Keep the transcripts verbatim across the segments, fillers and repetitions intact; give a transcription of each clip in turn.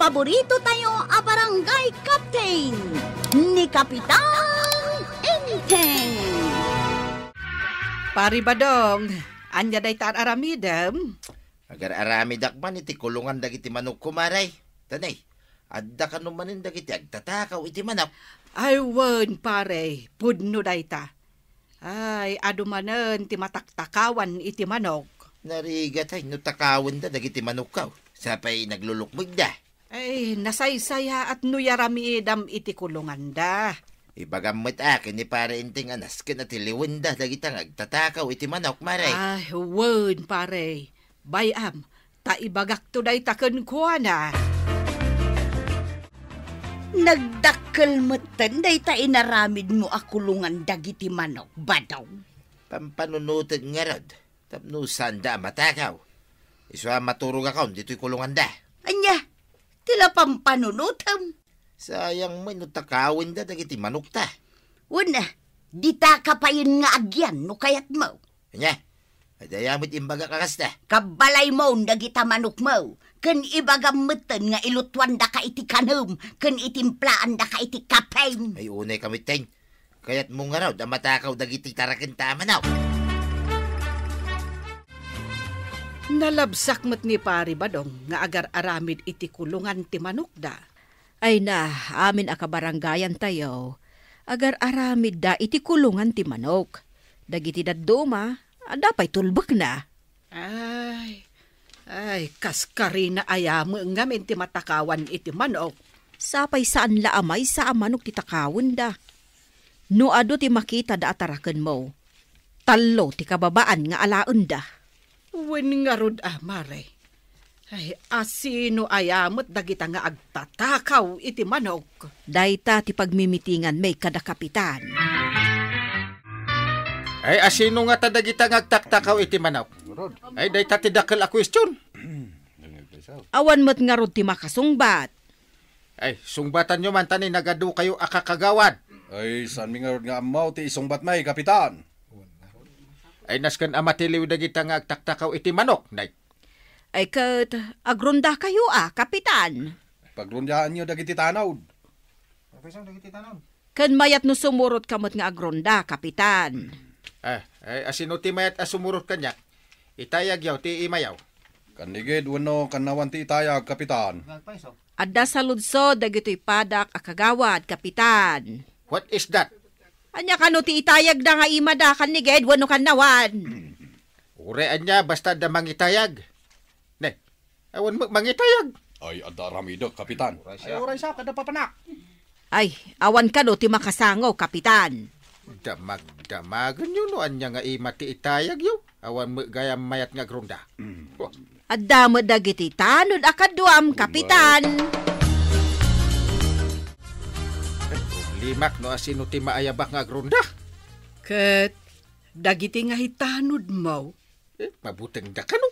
Paborito tayo a barangay captain, ni Kapitan Enteng. Pari Badong, ania dayta ar-aramidem? Agar-aramidak man iti kulongan dagiti manokko, Mare. Tanay, adda kano manen dagiti agtatakaw iti manok? Ay, wen, pare, pudno dayta. Ay, adu manen ti mataktakawan iti manok. Narigat ay no takawenda dagiti manokko. Sapay naglulukmegda. Ay, nasaysayaat no yaramidam iti kulonganda. Ibagam met a ken ni Pare Enteng a nasken a tiliwenda dagita nga agtatakaw iti manok, Mare. Ay, wen, pare. Bay-am, ta ibagakto dayta kenkuana. Nagdakkel metten dayta inaramidmo a kulongan dagiti manok, Badong. Pampanunoten ngarud, tapno saanda a matakaw. Isu a maturogakon ditoy kulonganda. Ania? Ti la pampanunotem? Sayang met no takawenda dagiti manokta. Wen, dita ka payen nga agyan no kayatmo. Ania? Adda aya met imbagak a kasta? Kabbalaymo dagita manokmo, ken ibagam metten nga ilutuandaka iti kanem, ken itimplaandaka iti kape. Ay, unay ka metten. Kayatmo ngarud a matakaw dagiti tarakenta a manok? Nalabsak met ni Pari Badong nga agar-aramid iti kulongan ti manokda. Ay na, amin a kabarangayantayo, agar-aramidda iti kulongan ti manok. Dagiti dadduma, adda pay tulbekna. Ay, ay, kas karina aya met ngamin ti matakawan iti manok. Sapay saan la a maysa a manok ti takawenda. No adu ti makitada a tarakenmo, tallo ti kababaan nga alaenda. Wen ngarud a, Mare. Ay, asino aya met dagita nga agtatakaw iti manok? Dayta ti pagmimitinganmi kada kapitan. Ay, asino ngata dagita nga agtaktakaw iti manok? Ay, dayta ti dakkel a question. Awan met ngarud ti makasungbat. Ay, sungbatanyo man ta ni nagadu kayo a kakagawad. Ay, saanmi ngarud nga ammo ti isungbatmi, Kapitan. Ay, nasken a matiliw dagita nga agtaktakaw iti manok, nay. Ay, ket agrondakayo a, Kapitan. Pagrondaanyo dagiti tanod. Ken mayat no sumurotka met nga agronda, Kapitan. Ah, ay, asino ti mayat a sumurot kaniak? Itayagyo ti imayo. Kannigid wenno kannawan ti itayag, Kapitan? Adda saludsod dagitoy padak a kagawad, Kapitan. What is that? Ania kano ti itayagda nga imada, kannigid wenno kannawan? Uray ania, basta adda mangitayag. Ne, awan met mangitayag. Ay, adda aramidek, Kapitan. Ay, uray sa, kada papanak. Ay, awan kano ti makasango, Kapitan. Damagdamagenyo no ania nga ima ti itayagyo. Awan met gayam mayat nga agronda. Mm. Adda met dagiti tanod a kaduam, Kapitan. Ay, problema no asino ti maayabak nga agronda. Ket dagiti nga hitanodmo? Eh, mabutengda kano?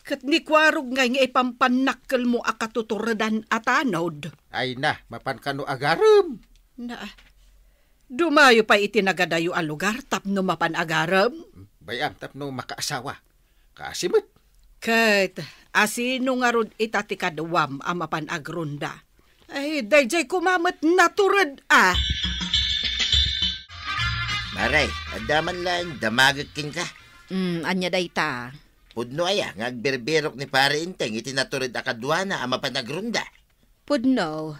Ket ni Kuarog ngay nga ipampannakkelmo a katuturedan a tanod. Ay na, mapan kano agarem? Na, dumayo pay iti nagadayo a lugar tapno mapan agarem? Bay-am tapno makaasawa. Kaasi met. Ket asino ngarud ita ti kaduam a mapan agronda? Ay, daydiay koma met natured a. Mare, adda man laeng damagek kenka. Mm, ania dayta? Pudno aya nga agbirbirok ni Pare Enteng iti natured a kaduana a mapan agronda? Pudno.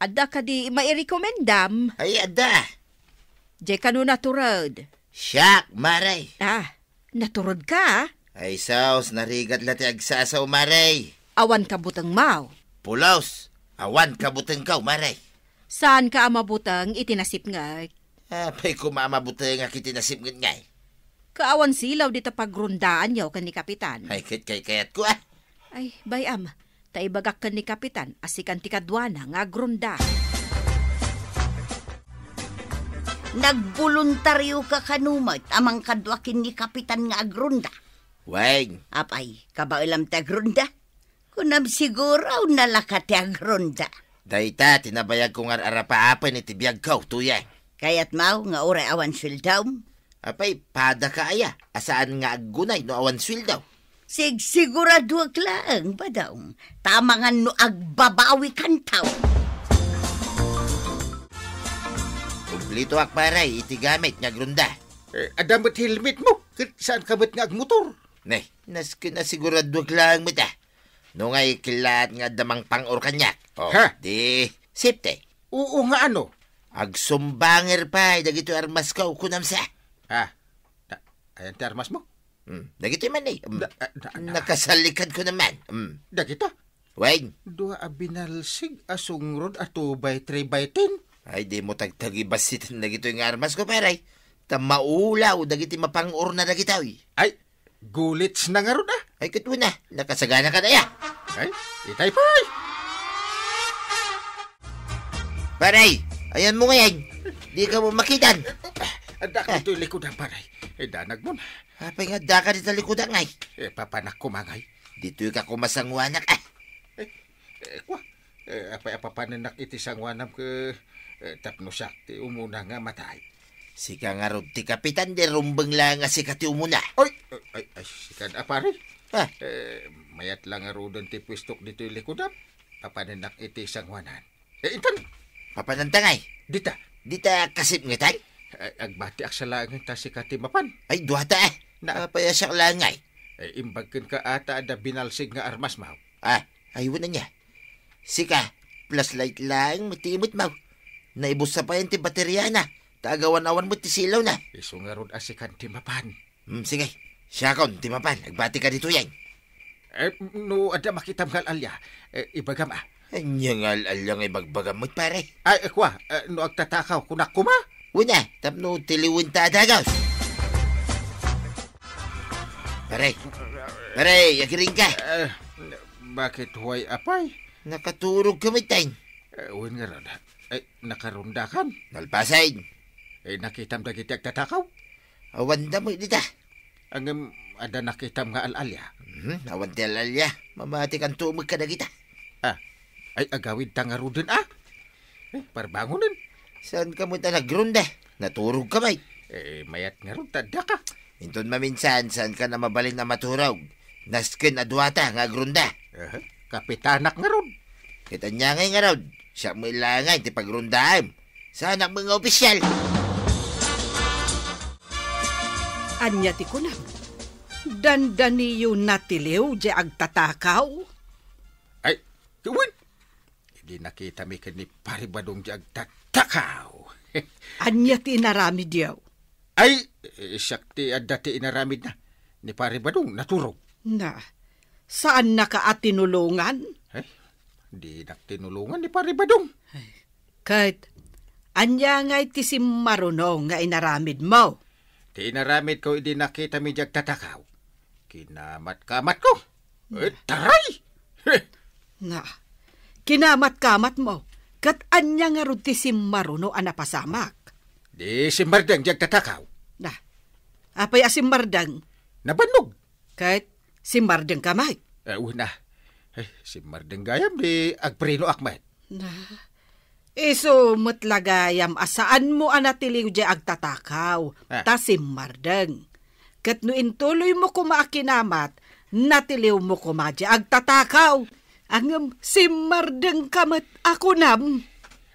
Adda kadi mairekomendam? Ay, adda. Diay kano natured? Siak, Mare. Ah, natured ka? Ay, sus, narigat la ti agsasaw, Mare. Awan ka butengmo? Pulos, awan ka butengko, Mare. Saan ka a mabuteng iti nasipnget? Apay koma a mabutengak iti nasipnget ngay? Kaawan silaw dita pagrondaanyo ken ni Kapitan. Ay, ket kaykayatko, ah. Ay, bay-am, ta ibagak ken ni Kapitan a sikan ti kaduana nga agronda. Nagboluntario ka kano met a mangkadua ken ni Kapitan nga agronda? Wen. Apay, kabaelam ti agronda? Kunam siguro, awan nalaka ti agronda. Dayta ti nabayagko nga ar-arapaapen iti biagko, Tuyeng. Kayatmo nga uray awan sueldom? Apay, pada ka aya a saan nga aggunay no awan sueldo? Sigsiguraduak laeng, Badong, ta amangan no agbabawikanto. Kumplitoak, pare, iti gamit nga agronda. Eh, adda met helmetmo, ket saanka met nga agmotor? Ne, nasken a siguraduak laeng met, ah. No ngay, kilaat nga adda mangpang-or kaniak. Oh, ha? Di, safety. Oo nga, ano? Agsumbanger pay dagitoy armasko, kunam sa. Ah, da-, ayan ti armasmo? Hmm, dagitoy man, eh. Hmm, da-, da-, da-, nakasalikadko naman. Hmm. Dagita? Wen. Dua a binalsig a sungrod a two by three by ten. Ay, dimo tagtagibasitan dagitoy nga armasko, pare. Ta maulaw dagiti mapang-orna dagitoy. Ay, gulitsna ngarud, ah. Ay, ket wen a, nakasaganaka aya. Ay, itay pay! Pare, ayanmo ngay. Dika makitam. Adda, ah, ditoy likudan, pare. Eh, danagmo na. Apay nga addaka dita likudan ngay? Eh, papanak koma ngay. Ditoyka koma sangoanak, ah. Eh, eh, kwa. Eh, apay a papanennak iti sangoanam ket, eh, tapno siak ti umuna nga matay? Sika ngarud ti kapitan, di rumbeng laeng a sika ti umuna. Ay, ay, ay, sika a, pare. Ah. Eh, mayat la ngaruden ti puestok ditoy likudam. Papanennak iti sangoanan. Eh, intan. Papananta ngay? Dita. Dita kasip nga tan? Eh, agbatiak sa laeng ta sika ti mapan. Ay, duata, eh. Na- Apay a siak laeng ngay? Eh, imbag kenka ata adda binalsig nga armasmo. Ah, ay, wen ania. Sika, flashlight laeng met ti imetmo. Naibussa payen ti bateriana, ta agawan-awan met ti silawna. Isu ngarud a sikan ti mapan. Hmm, sige. Siakon ti mapan, agbatika ditoyen. Eh, no adda makitam nga al-alia, eh, ibagam, ah. Ania nga al-alia nga ibagbagam met, pare? Ay, eh, kwa, eh, no agtatakaw, kunak koma? Wen a, tapno tiliwen ta a dagus. Pare. Pare, agiringka. Eh, bakit, way apay? Nakaturogka met, tay. Eh, wen ngarud. Eh, nakarondakan? Nalpasen. Eh, nakitam dagiti agtatakaw? Awanda met dita. Ngem, adda nakitam nga al-alia? Mhm, awan ti al-alia. Mamatikanto met kadagita. Ah, ay, agawidta ngaruden, ah. Eh, parbangonen. Saanka met a nagronda? Naturogka met. Eh, mayat ngarud ta addaka. Inton maminsan, saanka a mabalin a maturog? Nasken a duata nga agronda. Aha, kapitanak ngarud. Ket ania ngay ngarud? Siak met laeng ti pagrondaem. Saanak met nga opisyal. Ania ti kunam? Dandaniyo natiliw diay agtatakaw? Ay, wen. Idi nakitami ken ni Pari Badong diay agtatakaw. Ania ti inaramidyo? Ay, eh, siak ti adda ti inaramidna. Ni Pari Badong, naturog. Na, saannaka a tinulongan? Eh, dinak tinulongan ni Pari Badong. Ay, ket, ania ngay ti simmaruno nga inaramidmo? Ti inaramidko idi nakitami diay agtatakaw. Kinamat-kamatko. Eh, taray! Heh! Na, kinamat-kamatmo, ket ania ngarud ti simmaruno a napasamak? Di simmardeng diay agtatakaw. Na, apay a simmardeng? Nabannog. Ket simmardengka met? Eh, wen a. Eh, simmardeng gayam di agprenoak met. Na, isu met la gayam a saanmo a natiliw diay agtatakaw, ah, ta simmardeng. Ket no intuloymo koma a kinamat, natiliwmo koma diay agtatakaw. Ngem simmardengka met a kunam.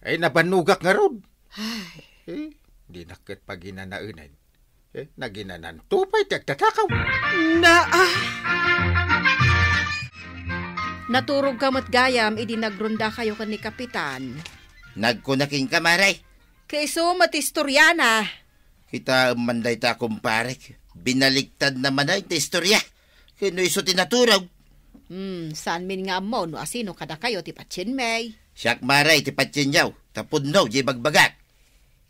Ay, nabannogak ngarud. Ay. Eh, dinak ket paginanaenan. Eh, naginananto pay ti agtatakaw. Na, ah. Naturogka met gayam idi nagrondakayo ken ni Kapitan. Nagkuna kenka, Mare. Ket isu met ti istoriana. Kitaem man dayta, kumparek. Binaliktadna manen ti istoria. Ken no isu ti naturog. Hmm, saanmin nga ammo no asino kadakayo ti patienmi. Siak, Mare, ti patienyo. Ta pudno diay bagbagak.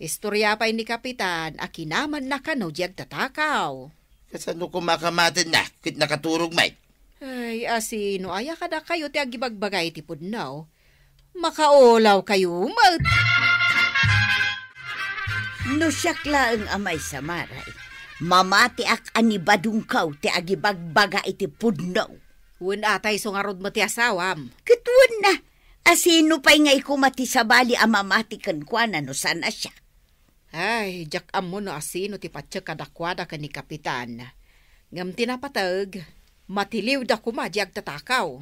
Istoria pay ni Kapitan a kinamatna kano diay agtatakaw. Kasano koma a kamatenna ket nakaturog met? Ay, asino aya kadakayo ti agibagbaga iti pudno? Makaulawkayo met! No siak laeng a maysa, Mare, mamatiak a ni Badongko ti agibagbaga iti pudno. Wen a, ta isu ngarud met ti asawam. Ket wen a, asino pay ngay koma ti sabali a mamati kenkuana no saan a siak? Ay, diak ammo no asino ti patiek kadakuada ken ni Kapitan. Ngem ti napateg, Matiliwda koma di agtatakaw.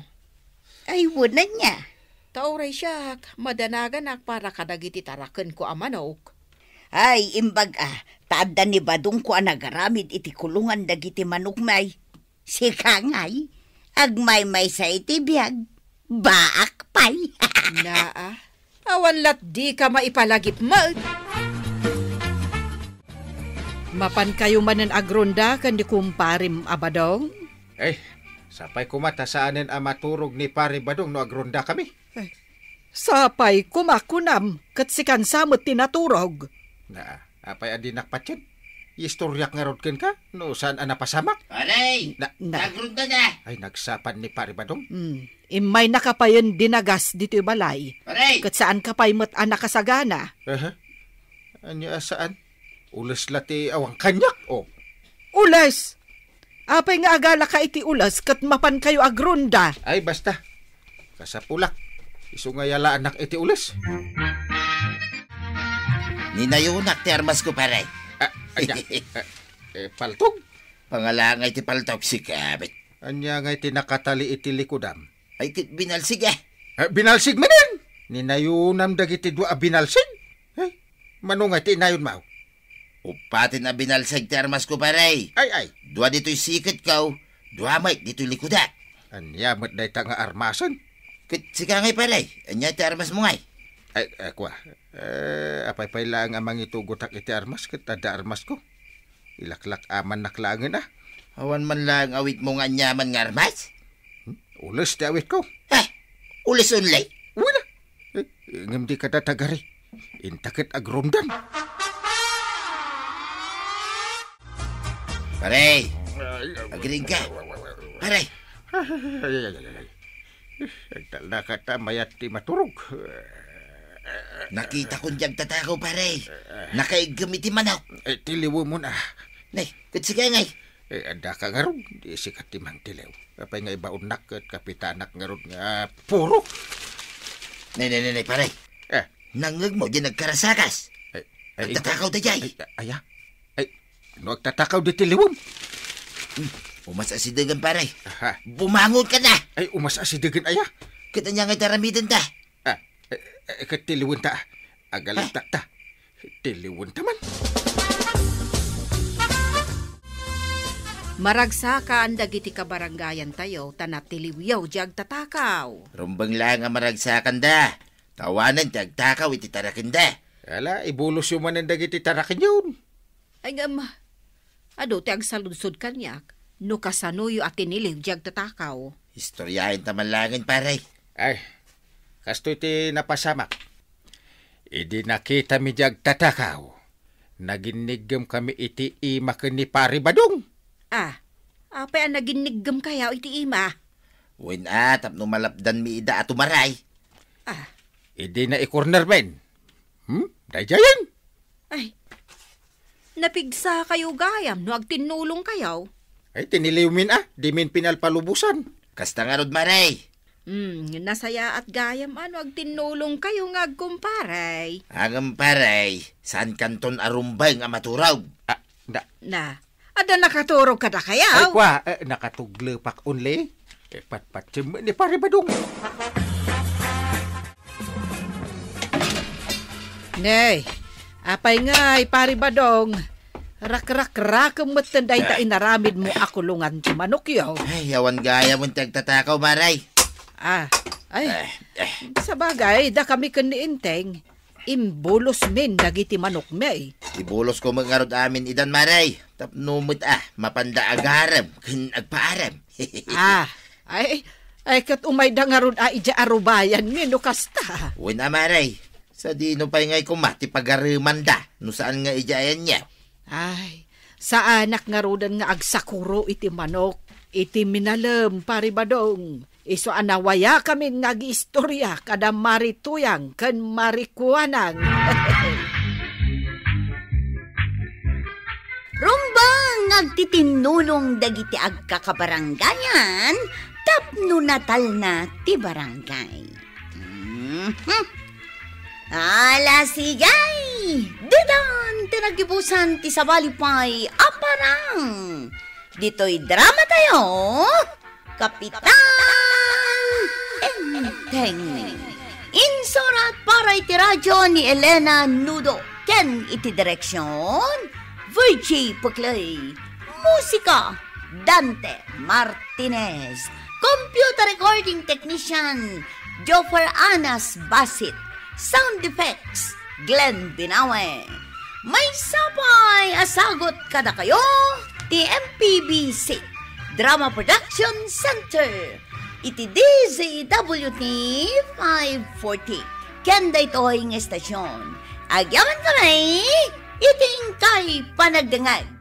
Ay, wen ania? Ta uray siak, madanaganak para kadagiti tarakenko a manok. Ay, imbag a, ta adda ni Badongko a nagaramid iti kulongan dagiti manokmi. Sika ngay, agmaymaysa iti biag, baak pay. Naa, awan lat dika maipalagip met. Mapankayo manen agrunda ken ni kumparem a Badong? Eh, sapay koma ta saanen a maturog ni Pare Badong no agrundakami. Eh, sapay koma kunam, ket sikan sa met ti naturog. Na, apay a dinak patien? Istoriak ngarud kenka, no saan a napasamak? Pare! Na- Na- Nagrunda na! Ay, nagsapan ni Pare Badong. Hmm. Immaynaka payen dinagas ditoy balay. Pare! Ket saanka pay met a nakasagana. Aha. Ania a saan? Ules la ti awan kaniak, oh. Ules! Apay nga agalaka iti ules ket mapankayo agrunda? Ay, basta. Kasapulak. Isu nga yalaanak iti ules. Ninayonak ti armasko, pare. Ah, ania? Eh, eh, paltog? Pangalangay ti paltog, sika met. Ania nga iti nakatali iti likudam? Ay, ket binalsig, eh. Eh, binalsig manen! Ninayonam dagiti dua a binalsig? Eh, mano nga iti inayonmo? Uppaten a binalsig ti armasko, pare. Ay, ay. Dua ditoy siketko, dua met ditoy likudak. Ania met dayta nga armasen? Ket sika ngay, pare, ania ti armasmo ngay? Ay, ay, kua. Eh, apay pay laeng a mangitugotak iti armas ket adda armasko. Ilaklak-amannak laengen a. Awan man laeng awitmo nga aniaman nga armas? Hmm? Ules ti awitko. Eh, ules only? Wala. Eh, ngem dika tatagari. Inta ket agrondan. Pare, agriingka. Pare. Ay, ay, ay, ay, ay. Agtalnaka ta mayat ti maturog. Nakitakon ti agtatakaw, pare. Nakaiggem iti manok. Eh, tiliwemon a. Nay, ket sika ngay. Eh, adda ka ngarud, di sika ti mangtiliw. Apay nga ibaonnak ket kapitanak ngarud nga puro. Nay, nay, nay, nay, pare. Eh. Nangngegmo diay nagkarasakas. Ay, ay, agtatakaw daydiay. Ay, aya? Ay, no agtatakaw di tiliwem? Hmm, umas asidegen, pare. Aha. Bumangon ka na. Ay, umas asidegen aya? Ket ania ngay ti aramidenta? Ah, eh, eh, ket tiliwenta. Agalinta ta. Tiliwenta man. Maragsakan dagiti kabarangayantayo ta natiliwyo diay agtatakaw. Rumbeng laeng a maragsakanda. Ta awanen ti agtakaw iti tarakenda. Ala, ibulosyo manen dagiti tarakenyon. Ay, ngem, adu ti agsaludsod kaniak no kasanoyo a tiniliw diay agtatakaw. Istoryaenta man laengen, pare. Ay, kastoy ti napasamak. Idi nakitami diay agtatakaw, naginniggemkami iti ima ken ni Pare Badong. Ah, apay a naginniggemkayo iti ima? Wen a, tapno malapdanmi ida a tumaray. Ah. Idi naikornermin. Hmm? Daydiayen? Ay, napigsakayo gayam no agtinnulongkayo. Ay, tiniliwmin a, dimin pinalpalubosan. Kasta ngarud, mare. Hmm, nasayaat gayam a no agtinnulongkayo nga agkumpare. Agkumpare, saankanton a rumbeng a maturog. Ah, na. Na, adda nakaturog kadakayo? Ay, kua, eh, nakatuglepak only. Eh, patpatiem ni Pare Badong. Nay, apay ngay, Pare Badong? Rakrakrakem metten dayta inaramidmo a kulongan ti manokyo. Ay, awan gayam ti agtatakaw, mare. Ah, ay. Eh, eh. Sabagay, dakami ken ni Enteng. Imbulosmin dagiti manokmi. Ibolosko met ngarud amin idan, mare. Tapno met a, mapanda agarem ken agpaarem. Ah, ay, ay, ket umayda ngarud a idiay arubayanmi no kasta. Wen a, mare. Sadino pay ngay koma ti pagaremanda no saan nga idiay ayanyo? Ay, saanak ngaruden nga agsakuro iti manok, iti minalem, Pare Badong. Isu a nawayakamin nga agiistorya kada Mari Tuyang ken Mari Kuanang. Rumbeng nga agtitinnulong dagiti agkakabarangayan tapno natalna ti barangay. Mhm. Ala, sige! Ditan ti nagibusan ti sabali pay a parang. Ditoy drama tayo, Kapitan Enteng. Insurat para iti radyo ni Elena Nudo ken iti direksyon, Virgie Puclay. Musika, Dante Martinez. Computer recording technician, Joffer Anas Basit. Sound effects, Glenn Binawe. Maysa pay a sagut kadakayo ti M P B C Drama Production Center iti D Z W T five forty. Ken daytoy nga estasyon, agyamankami iti inkay panagdengngeg.